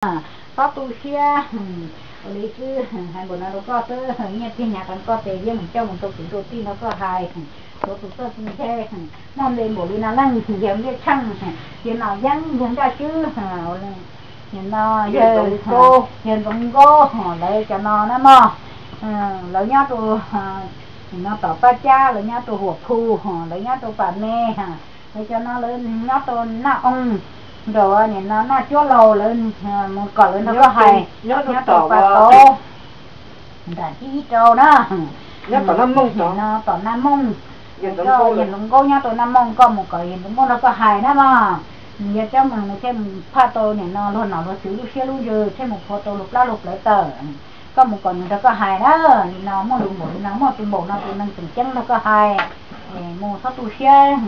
Txhob tu siab, ua li xwb, hais npaum no rau koj xwb, nyiaj txiag hnyav qees koj ces yeej mus coj mus rau kwv rau tij nrog koj hais, tuav tus txawj tus ntse, muaj npe npaum li no leej yawg Npliaj Tsheej, yawg Nom Yeeb, yawg Nkaj Tswb, nim no yawg Ntxoov Nkaub, lawv cov no na mog. Lawv nyob rau, nim no tom Paj Cab, lawv nyob rau Huam Phu, lawv nyob rau Pam Me, lawv cov no lawv nyob rau Naj Oo, nraum nim no Naj Cuab Laug, lawv mus kom lawv nrog koj hais, nyob rau Pas Tauv, nram Cib Ib Rau na, nim no tom Naj Mooj. Yawg Ntxoov Nkaub nyob rau Naj Mooj, koj mus kom yawg Ntxoov Nkaub nrog koj hais na mog. Yog coj mus nws thiaj mus phaj tau nim no luag nom luag tswv lub siab lub ntsws, thiaj mus phua tau luag plab luag plawv tawm. Koj mus kom nws nrog koj hais na, nim no muaj lus npaum li no, muaj tus npaum no tus neeg tseem ceeb nrog koj hais, mus txhob tu siab.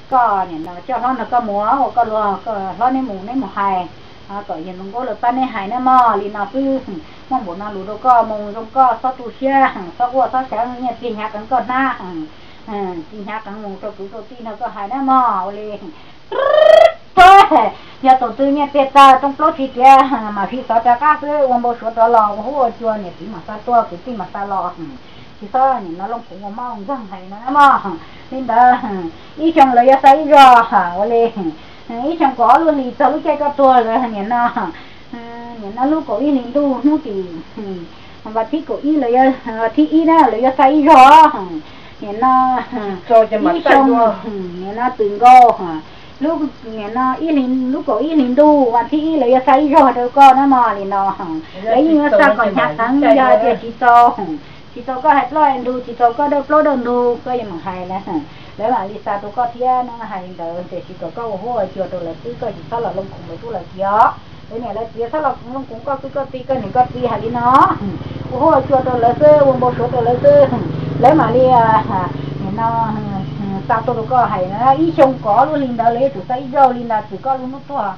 Koj nim no coj hlob nrog koj mus, ua koj luag hlob neb mus neb mus hais, kom yawg Ntxoov Nkaub lawv pab neb hais na mog. Li no xwb, muaj npaum no lus rau koj, mus zoo koj txhob tu siab, txhob quaj txhob seev, nyiaj txiag hnyav qees koj hnab, txiag hnyav qees mus rau kwv rau tij nrog koj hais na mog. Ua li, yog tus twg nyiaj txiag txag rooj plaub tsis tiav, mam sib xov rov qab xwb, ua npau suav rov los ua huab ua cua, niam txiv mam xa tuaj, kwv tij mam xa los. Tsis txhob nim no looj khoov ua mob ua nkeeg hais no na mog. Li ntawd, ib xyoo lawv yuav xa ib zaug, ua li, ib xyoo kaum ob lub hlis txog lub caij koj tuag lawm nim no, nim no lub kaum ib hlis ntuj hnub tim, vas thib kaum ib, vas thib ib na lawv yuav xa ib zaug. Nim no, ib xyoo, nim no twm nkaus, lub, nim no ib hlis, lub kaum ib hlis ntuj vas thib ib lawv yuav xa ib zaug rau koj na mog. Li no, lawv yeej yuav xa kom hnyav qees, yog tias tsis txaus, tsis txaus koj hais plaub hais ntug, tsis txaus koj dawj plaub dawj ntug, koj yeej meem hais na, lawv mam li xa rau koj thiab no. Hais li ntawd tiam sis kom koj ua huab ua cua rau lawv xwb, koj tsis txhob los looj khoov lawv tub lawv kiv os. Lawv niam lawv txiv txhob los looj khoov koj kwv koj tij, koj niam koj txiv hais li no, ua huab ua cua rau lawv xwb, ua npau suav rau lawv xwb, lawv mam li, nim no, xa tuaj rau koj hais na. Ib xyoo kaum ob lub hlis ntawd lawv yuav tsum xa ib zaug li ntawd, twm koj lub hnub tuag.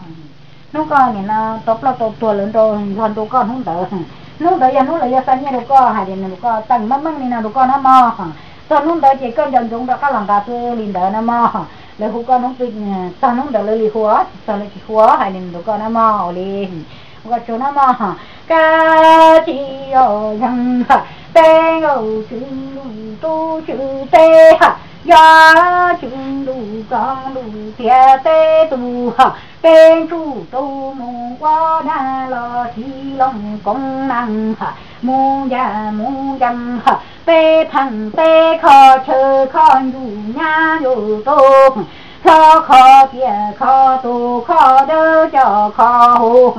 Hnub koj nim no tau ploj tau tuag lawv nrau nrog nrau koj hnub ntawd, hnub ntawd yog hnub lawv yuav xa nyiaj rau koj, hais tias nws rau koj teej meej meej li no rau koj na mog. Txog hnub ntawd ces koj nco ntsoov rov qab los nqa xwb li ntawd na mog. Lawv hu koj hnub twg, txog hnub ntawd lawv li hu, tsis txog lawv tsis hu, hais li no rau koj na mog. Ua li, ua koj tsaug na mog. Kab tsis yog zeeg ha, peb nkauj tswv ntuj tub tswv teb ha, yog tswv ntuj koj ntuj tiag teb tug ha, peb ntsuj tus mus ua dab los tsis looj koob nees ha, mus ncaj mus ncees ha, peb pheej peb kho chaw kho ncuj nyab ncuj tub, hlob kho tiaj kho tus kho dawb coj kho huv,